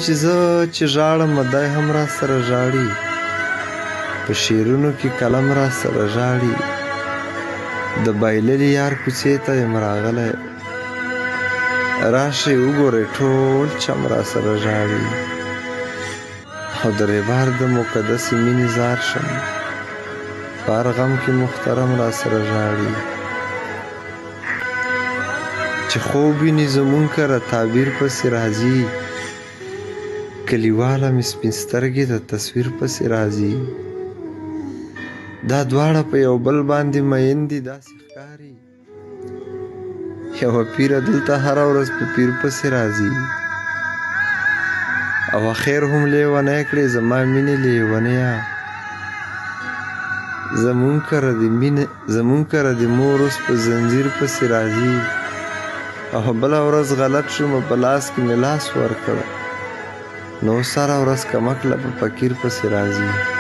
چې زه چې ژاړم، دی هم را سره ژاړي. په شعرونو کې قلم را سره ژاړي. د بایللي یار کوڅې ته یم راغلی، راشئ وګورئ ټول چم را سره ژاړي. او د ریبار د مقدسې مینې زار شم، په هر غم کې محترم را سره ژاړي. چې خوب ویني زمونږ کره تعبیر پسې راځي، کلیواله مې سپین سترګې د تصویر پسې راځي. دا دواړه په یو بل باندې مین دي داسې ښکاري، یوه پیره دلته هره ورځ په پیر پسې راځي. او اخر هم لیونی کړې زما مینې لیونیه، زمونږ کره د مینې زمونږ کره د مور اوس په زنځیر پسې راځي. او بله ورځ غلط شوم، په لاس کې مې لاس ورکړ، نو اوس هره ورځ کمکله په فقیر پسې راځي.